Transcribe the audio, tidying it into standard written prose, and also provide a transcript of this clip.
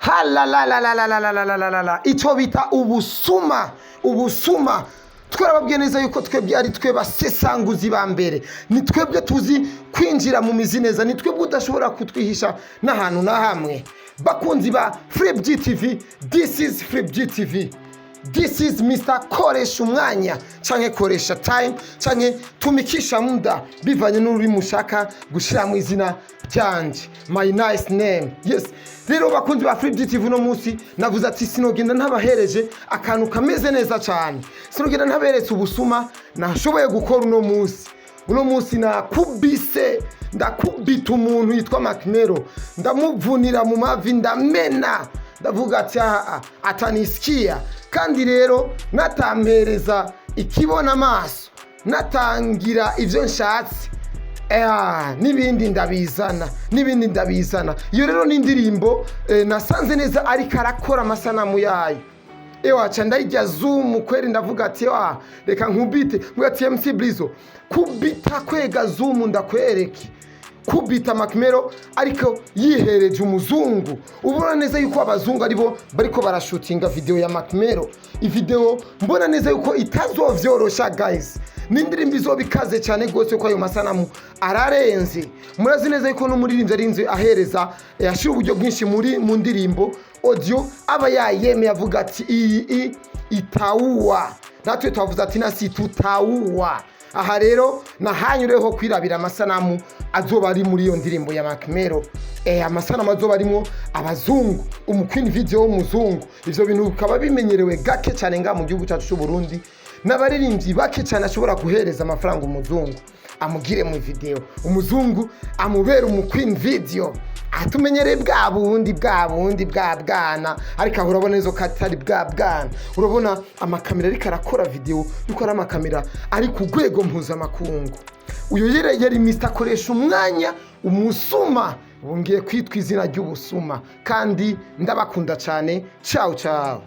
Halalalalalalalalala, icyo bita ubusuma, ubusuma. Twarababwiye neza yuko twebwe ari twe basesanguzi ba mbere, ni twebwe tuzi kwinjira mu mizi neza, ni twebwe udashobora kutwihisha n'ahantu na hamwe. Bakunzi ba Flip GTV, this is Flip GTV. This is Mr. Koresha umwanya canke koresha time canke tumikisha muda, bivanye n'ururimi ushaka gushiramo izina ryanje, my nice name. Yes, rero bakunzi ba Flip GTV, uno munsi navuze ati sinogenda ntabahereje akantu kameze neza cyane, sinogenda ntaberetse ubusuma nashoboye gukora uno munsi. Uno munsi nakubise, ndakubita umuntu yitwa Makmero, ndamuvunira mu mavi, ndamena, ndavuga ati aha atanisikia. Kandi rero natampereza ikibona amaso, natangira ibyo nshatse, n'ibindi ndabizana, n'ibindi ndabizana. Iyo rero ni indirimbo nasanze neza ariko arakora amasanamu yayo. Ewa, ca ndayirya zoom kweri, ndavuga ati wa reka nkubite, mbwa ati MC Blizo, kubita kwega zoom, ndakwereke kubita Makmero ariko yihereje umuzungu. Ubona neza yuko abazungu aribo bariko barashutinga video ya Makmero. Ivideo mbona neza yuko itazovyorosha guys, ni indirimbo izoba ikaze cyane rwose, ko ayo masanamu ararenze. Murazi neza yuko n'umuririmbyi arinze ahereza, ashira uburyo bwinshi muri mu ndirimbo, audio aba yayemeye, avuga ati iyi itawuwa. Natwe twavuze ati nasi tutawuwa. Aha rero nahanyureho kwirabira amasanamu azoba ari muri iyo ndirimbo ya Makmero. Amasanamu azoba arimo abazungu, umuqueen video w'umuzungu. Ivyo bintu bikaba bimenyerewe gake cyane nga mu gihugu cyacu cy'u Burundi, n'abaririmbyi bake cyane ashobora guhereza amafaranga umuzungu amugire mu video, umuzungu amubera umuqueen video. Atumenyereye bwa bundi, bwa bundi, bwa bwana, ariko aho urabona neza ko atari bwa bwana. Urabona amakamera ariko arakora video yuko ari amakamera ari ku rwego mpuzamakungu. Uyu yari Mr akoresha umwanya, umusuma wongeye kwitwa izina ry'ubusuma. Kandi ndabakunda cyane. Ciao ciao.